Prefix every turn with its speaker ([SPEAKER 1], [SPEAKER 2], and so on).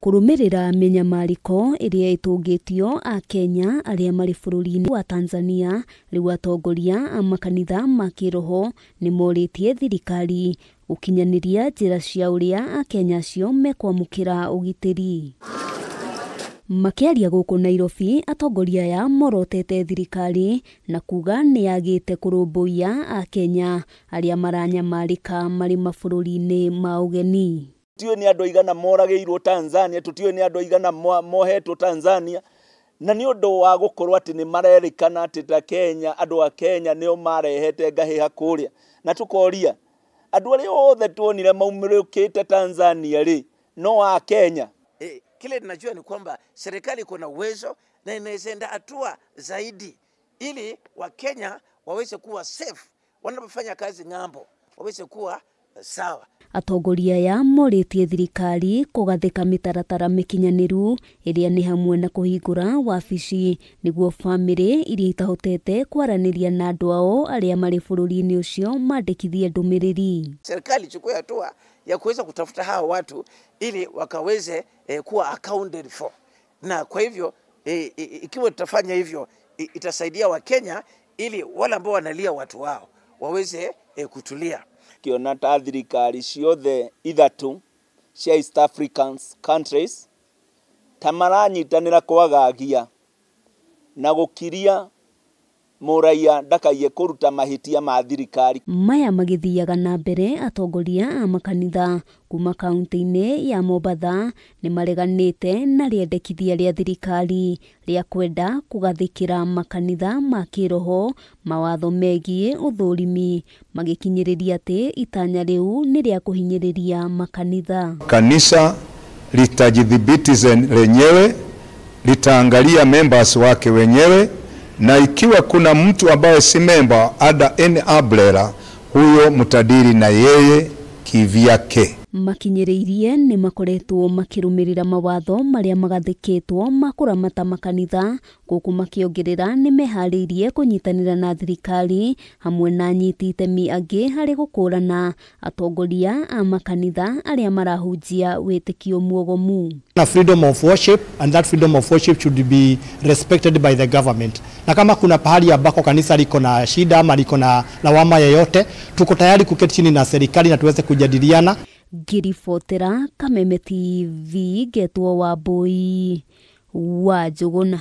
[SPEAKER 1] Kũrũmĩrĩra mĩnyamarĩko ĩrĩa ĩtũngĩtio Akenya arĩa marĩ bũrũri-inĩ wa Tanzania, rĩu atongoria a makanitha ma kĩroho nĩ morĩtie thirikari gũkinyanĩria njĩra cia ũrĩa Akenya acio mekwamũkĩra ũgitĩri. Makĩaria gũkũ Nairobi, atongoria aya morotete thirikari na kuga nĩ yagĩte kũrũmbũiya Akenya arĩa maranyamarĩka marĩ mabũrũri-inĩ ma ũgeni.
[SPEAKER 2] Tutiũĩ nĩ andũ aigana moragĩirwo Tanzania, tutiũĩ nĩ andũ aigana mohetwo Tanzania, na nĩ ũndũ wa gũkorwo atĩ nĩ marerĩkana atĩ ta Kenya, andũ a Kenya nĩo marehete ngahĩha kũrĩa. Na tũkoria andũ arĩa othe tuonire maumĩrũkĩte Tanzania rĩ, no a Kenya.
[SPEAKER 3] Kile ninajua ni kwamba serikali iko na uwezo na inaweza enda hatua zaidi ili Wakenya waweze kuwa safe wanapofanya kazi ng'ambo, waweze kuwa sawa.
[SPEAKER 1] Atongoria aya morĩtie thirikari kũgathĩka mĩtaratara mĩkinyanĩru ĩrĩa nĩ hamwe na kũhingũra wabici nĩguo bamĩrĩ iria itahotete kwaranĩria na andũ ao arĩa marĩ bũrũri-inĩ ũcio mandĩkithie ndũmĩrĩri.
[SPEAKER 3] Serikali ichukue hatua ya kuweza kutafuta hawa watu ili wakaweze kuwa accounted for, na kwa hivyo ikiwa tutafanya hivyo itasaidia Wakenya ili wale ambao wanalia watu wao waweze kutulia.
[SPEAKER 2] Kiona ta thirikari ciothe ithatũ cia East African countries ta maranyitanĩra kwagagia na gũkiria mũraiya ndakaiye kũruta mahĩtia ma thirikari.
[SPEAKER 1] Maya magĩthiaga na mbere, atongoria a makanitha kuma kaunti-inĩ ya Mombatha nĩ mareganĩte na rĩendekithia rĩa thirikari rĩa kwenda kũgathĩkĩra makanitha ma kĩroho mawatho megiĩ ũthũrimi, magĩkinyĩrĩria atĩ itanya rĩu nĩ rĩa kũhinyĩrĩria makanitha.
[SPEAKER 4] Kanisa litajidhibiti lenyewe, litaangalia members wake wenyewe, na ikiwa kuna mtu ambaye si member ada any umbrella, huyo mtadili na yeye kivyake.
[SPEAKER 1] Makinyĩrĩirie nĩ makoretwo makĩrũmĩrĩra mawatho marĩa magathĩkĩtwo ma kũramata makanitha, gũkũ makĩongerera nĩ meharĩirie kũnyitanĩra na thirikari hamwe na anyiti itemi angĩ harĩ gũkũrana atongoria a makanitha arĩa marahunjia wĩtĩkio muogomu.
[SPEAKER 5] Na freedom of worship, and that freedom of worship should be respected by the government. Na kama kuna pahali ambako kanisa liko na shida ama liko na lawama yoyote, tuko tayari kuketi chini na serikali na tuweze kujadiliana.
[SPEAKER 1] Ngĩribotera Kameme TV, ngetwo Wambui wa Njũgũna.